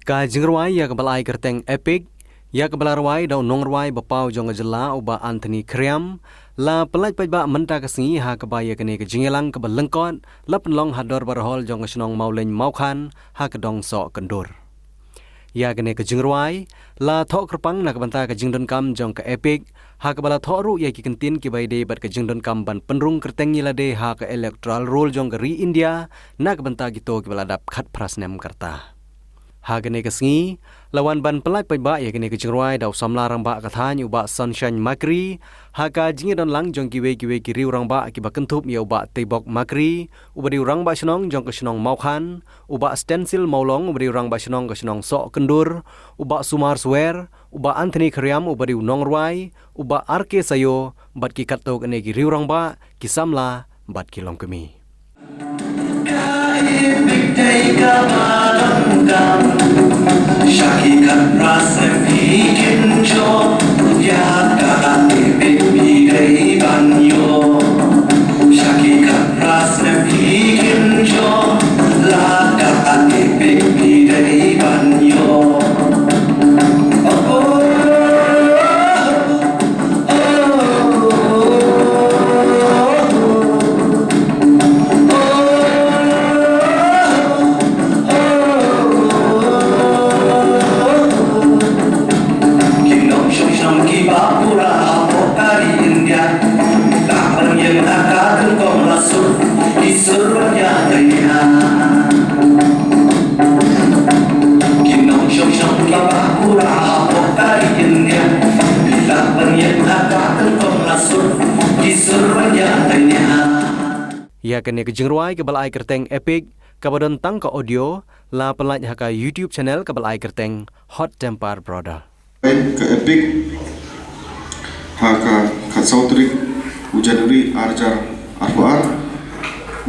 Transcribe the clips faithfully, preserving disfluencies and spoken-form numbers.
Ka jingrwai ïa kaba la ai kyrteng Epic, ïa kaba la rwai da u nongrwai ba paw jong ka jylla u Bah Anthony Khyrïam, la pyllait paidbah mynta ka sngi ha kaba ïa kane ka jingïalang kaba lyngkot la pynlong ha Dorbar Hall jong ka shnong Mawleiñ Mawkhan ha ka dong Sohkyndur. Ïa kane ka jingrwai la thoh kyrpang na ka bynta ka jingdonkam jong ka Epic, ha kaba la thoh ruh ïa ki kyntien kiba ïadei bad ka jingdonkam ban pynrung kyrteng ïa lade ha ka electoral roll jong ka ri India na ka bynta kito kiba la dap khatphra snem ka rta. Ha kane ka sngi la wan ban pyllait paidbah ïa kane ka jingrwai da u samla rangbah ka thaiñ u Bah Sunshine Makri, ha ka jingïadon lang jong kiwei kiwei ki riew rangbah kiba kynthup ïa u Bah Teibok Makri uba dei u rangbah shnong jong ka shnong Mawkhan, u Bah Stencil Mawlong uba dei u rangbah shnong ka shnong Sohkyndur, u Bah Sumar Swer, u Bah Anthony Khyrïam uba dei u nongrwai, u Bah R K Sayo bad ki katto katne ki riew rangbah, ki samla bad ki longkmie. Ïa kane ka jingrwai kaba la ai kyrteng Epic, kaba don tang ka audio, la pyllait ha ka YouTube channel kaba la ai kyrteng Hot Temper Brother. Ka Epic ha ka khatsaw tarik u January ar hajar arphew ar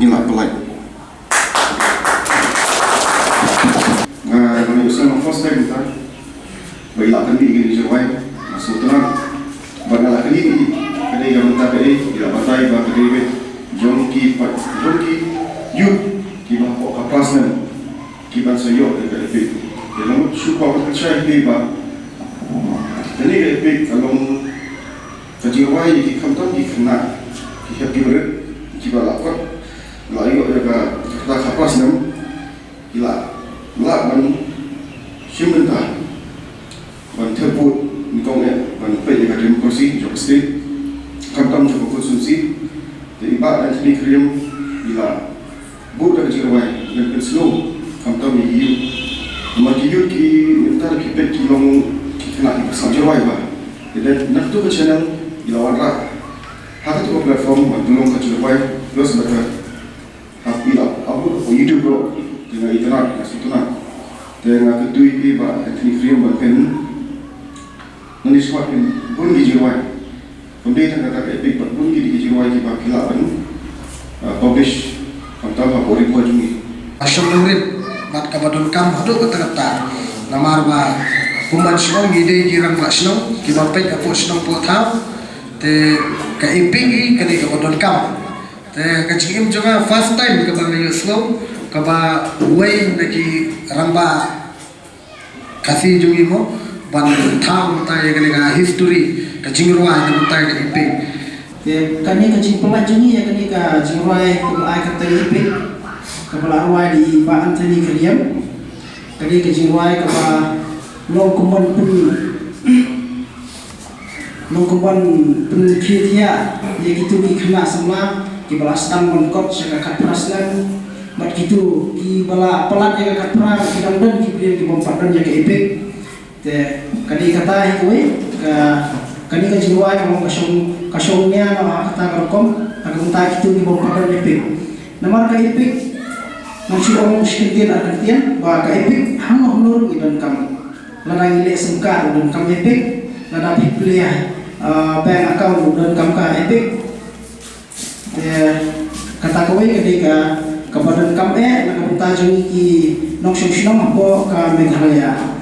ngi la pyllait. Nga, nga ïohsngew first time mynta ba i la pynmih ïa kane ka jingrwai, nga sngewtynnat. Bad nga la kylli ïa i, ka dei ka bynta kaei, i la batai ba ka dei beit jong ki, jong ki youth kiba hapoh ka phra snem ki ban sa ïoh ïa ka Epic. Te nga mut shu kwah ban kynshai ïa phi ba kane ka Epic ka long ka jingrwai ïa ki, khamtam ki khynnah ki hep ki barit kiba la kot, la ïoh ïa ka, ka phra snem. Ki la lah ban shim bynta ban thep vote nyngkong eh ban peit ïa ka democracy jong ka state, khamtam jong ka constituency. Te i Bah Anthony Khyrïam i la buh da ka jingrwai ban pynsngew khamtam ïa ki youth. Namar ki youth ki mynta ki peit ki long ki khynnah kiba sngap jingrwai bha. Te na katu ka channel i la wanrah ha katu ka platform ban pynlong ka jingrwai plus bad ka Hap ïa, ap, ap, ap, YouTube ruh, te nga itynnad, nga sngewtynnad. Te nga kyntu ïa phi Bah Anthony Khyrïam ban pyn, nangne shakhmat phin bun ki jingrwai. Kam dei tang kata ka Epic, bad bun ki, ki jingrwai kiba phi lah ban, ah, publish, khamtam hapoh Ri Bhoi jong ngi. Ka shong nongrim bad kaba donkam haduh katta katta. Namar ba kumba shnong ngi dei ki rangbah shnong kiba peit hapoh shnong poh thaw. Te ka Epic hi ka dei kaba donkam. Te ka jingim jong nga first time kaba nga ïohsngew kaba uwei na ki rangbah Khasi jong ngi mo ban thaw mynta ïa kane ka history, ka jingrwai na mynta ïa ka Epic. Te kane ka jingpynlait jong ngi ïa kane ka jingrwai kaba ai kyrteng Epic kaba la rwai da i Bah Anthony Khyrïam. Kane ka jingrwai kaba long kumban pyn Nongkynban pynkhie thiah ïa kitu ki khynnah samla kiba la sdang ban kot sha ka khatphra snem bad kitu kiba la palat ïa ka khatphra ki dang don ki briew ki bym pat don ïa ka Epic. Te ka dei kata hi kawei ka, kane ka jingrwai ka long ka shong, ka shong nia noh ha kata ka rukom ha ka bynta kitu ki bym pat don Epic. Namar ka Epic ngan shu ong shi kyntien ar kyntien ba ka Epic hangno hangno ruh ngi donkam. Lada ngi leh sim card u donkam Epic, lada phi plie, ah, bank account u donkam ka Epic. Te kata kawei ka dei ka, kaba donkam eh na ka bynta jong ngi ki nongshong shnong hapoh ka Meghalaya.